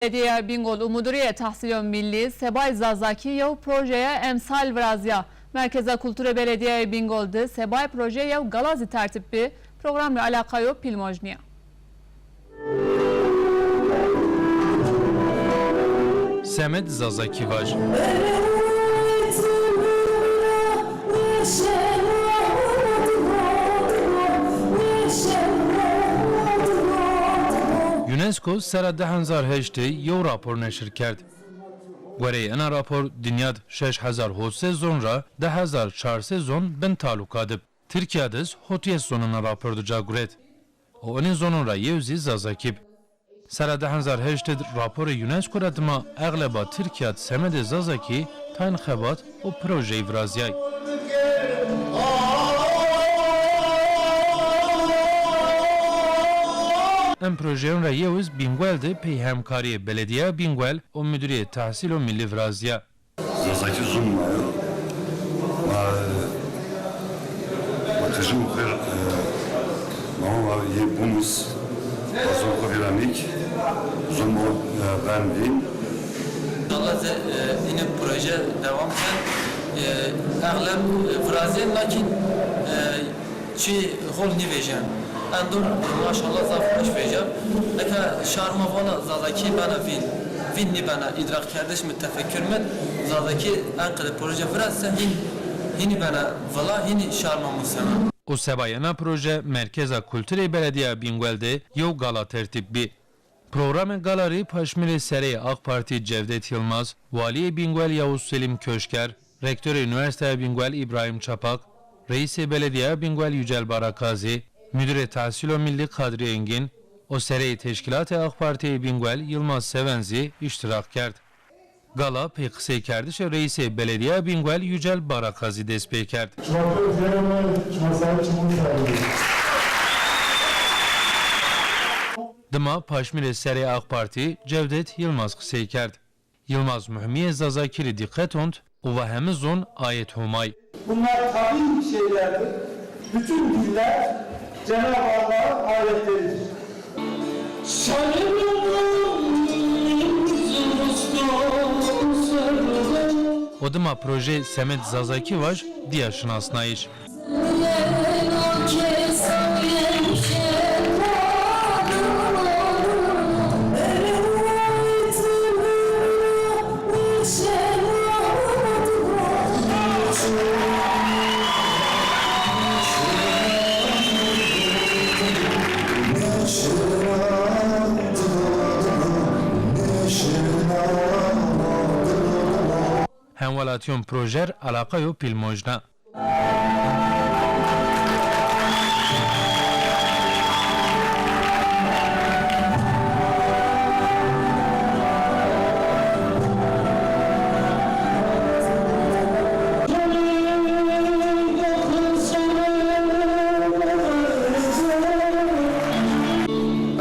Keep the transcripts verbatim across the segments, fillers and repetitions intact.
Beledîyeya Bîngol û Mudirîyê Tehsîlo Millî sebayê Zazakî yew projeye emsal virazîya. Merkeza Kulturê Beledîyeya Bîngol de sebayê proje yew gala zî tertîb bi. Program rê eleqayo pîl mojnîya. Semed Zazakî vaj. UNESCO sera di hezar heştê yew rapor neşir kerd. Goreyê ena rapor dinya di şeş hezar hot sey zon ra di hezar çar sey zon bin taluka di bi. Tirkîya di zî hotî hîris zon ena rapor di ca guret. Û enê zonon ra yew zî Zazakî bi. Sera di hezar heştê di raporê UNESCO ra dima exleba Tirkîya di semedê Zazakî tayn xebat û projeyî virazîyay. Em projeyon ra yew iz Bîngol de pey hemkarîyê Beledîyeya Bîngol û Mudirîyê Tehsîlo Millî virazîya. Zazakî zon ma yo. Ma, ma qijim xêr, e, ma wa yê bumis, ma zon xo vîra nîk, zon ma, e, ben vîn. Înşallah ze, e, îne proje dewam ken, e, exleb, e, virazên, lakin, e, çî hol nîvêjen. Endor, maşallah, zaf weş vêjen. Nika şar ma vana Zazakî bena vîn. Vîn nîbena îdraqkerdiş mi, tefekkür mi. Zazakî enqede proje virazse hîn, hînî bena vila, hînî şar ma musena. Û sebayê ena proje Merkeza Kulturê Beledîyeya Bîngol de yew gala tertîb bî. Programê gala rê paşmîrê sereyê AK Partî Cevdet Yılmaz, Walîyê Bîngol Yavuz Selîm Köşker, Rektorê Unîversîteya Bîngol Îbrahîm Çapak, Reîsê Beledîyeya Bîngol Yücel Barakazî, Mudirê Tehsîlo Millî Kadrî Engîn û sereyê teşkîlatê AK Partî yê Bîngol Yilmaz Seven zî îştîrak kerd. Gala pê qiseykerdişê Reîsê Beledîyeya Bîngol Yücel Barakazî dest pêkerd. Şima pêro diyarê ma yê, şima sahib çimûn kerdî. Dima paşmîrê sereyê AK Partî Cevdet Yilmaz qisey kerd. Yilmaz muhîmîyê Zazakî rê dîqet ont û va heme zon ayet Homay. Bunlar tabii şeylerdir. Bütün diller Cenab-ı Allah'ın ayetleridir. O dima proje Semed Zazakî vaj dîya şinasnayîş. Hemwelatîyon projer alaqayo pîl mojna.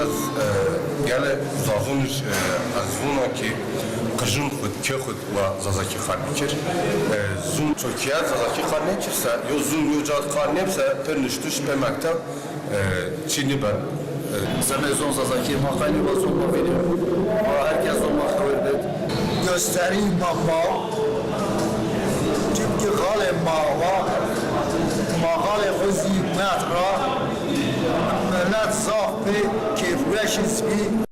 Ez, e, gelê Zazonij, e, ez vûna ki qijin xud, kê xud wa Zazakî qal bikir. E, zûn Tirkîya Zazakî qal nêkir se, yo zûn yo ca qal nêb se, pê nuştiş, pê mekteb, e, çî nîben. E, semê zon Zazakî ma qal nêba zon ma vînî. Ma ra her kes zon ma xewer bid. Gösterî ma mal. Çimkî xalê ma wa, ma xalê xo zî met ra. Milet zaf pê kêfweş iz bî.